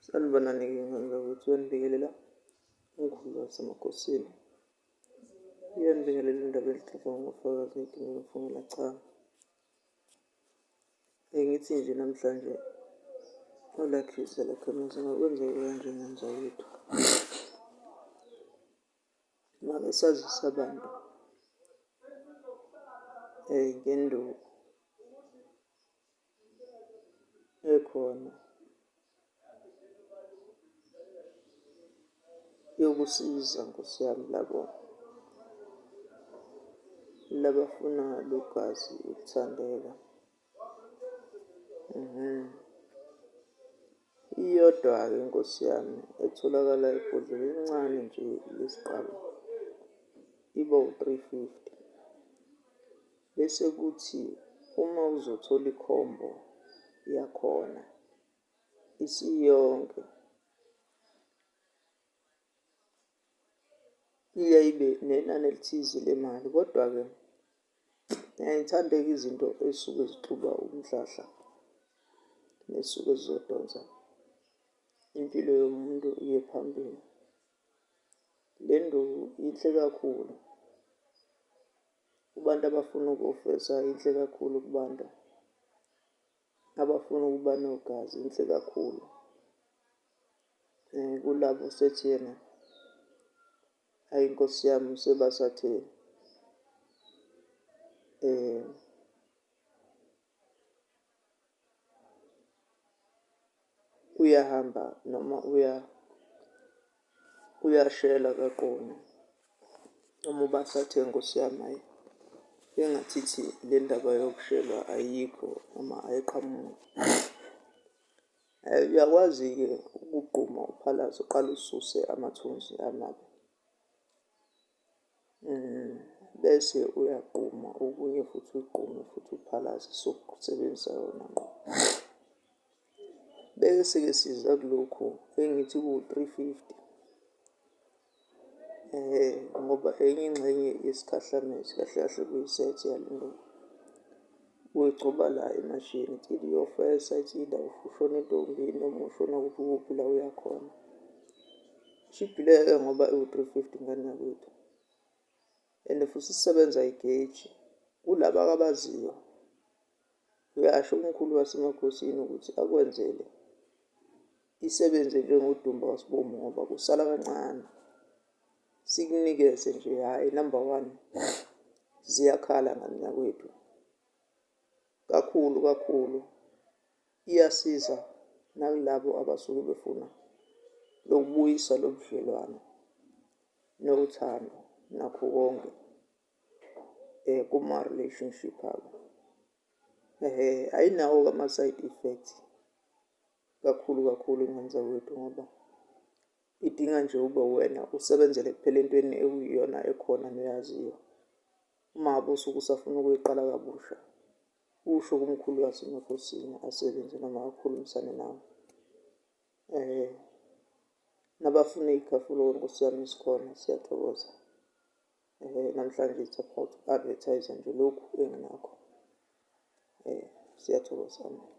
Sanibonani-ke ngane zakwethu, uyanibingelela umkhulu waseMakhosini. Iyanibingelela indaba enhle ngofakazi ngidinga ukufungela cha. Ngithi nje namhlanje uLucky Lakhamuzi ngakwenzeka kanje ngane zakwethu. Make sazise abantu ngenduku ekhona yokusiza Nkosi yami labo labafuna logazi ukuthandeka. Iyodwa-ke Nkosi yami etholakala ebhodleleni elincane nje lesiqabu iba u-350. Bese kuthi uma uzothola ikhombo yakhona isiyonke iyaye ibe nenani elithize lemali. Kodwa-ke ngiyayithanda-ke izinto ey'suke zixuba umhlahla ney'suke zizodonsa impilo yomuntu iye phambili. Le nduku yinhle kakhulu kubantu abafuna ukufesa, yinhle kakhulu kubantu abafuna ukuba nogazi, yinhle kakhulu kulabo osethi yena hhayi Nkosi yami sebasathe uyahamba noma uyashela kaqunu noma ubasathe Nkosi yami hhayi engathithi le ndaba yokushelwa ayikho noma ayiqhamuki. Uyakwazi-ke ukugquma uphalaze uqale ususe amathunzi amabi. Bese uyagquma okunye futhi ugqume futhi uphalaze sokusebenzisa yona ngqo. Bese-ke siza kulokhu engithi kuwu-350 ngoba enye ingxenye yesikhahlamezi kahle kahle kuyisethi yale nto. Uyigcoba la emashiyeni, it's either uyofesa, it's either ushona entombini noma ushona kuphi kuphi la uya khona. Ishibhile-ke ngoba iwu-350 ngane yakwethu and futhi isebenza igeji kulaba abaziyo. Uyasho umkhulu wasemakhosini ukuthi akwenzele isebenze njengodumba wasibomu ngoba kusala kancane sikunikeze nje hhayi number one ziyakhala ngane yakwethu kakhulu kakhulu iyasiza nakulabo abasuke befuna lokubuyisa lobudlelwano nothando nakho konke kuma-relationship abo. Ayinawo-ke ama-side effects kakhulu kakhulu ingane zakwethu ngoba idinga nje ube uwena usebenzele kuphela entweni ekuyiyona ekhona noyaziyo. Uma ngabe usuke usafuna ukuyiqala kabusha, usho kumkhulu wasemakhosini asebenze noma akhulumisane nawe. Nabafuna iy'khafulo Nkosi yami sikhona siyathokoza. Namhlanje it's about advertise nje lokhu enginakho. Siyathokoza. Amen.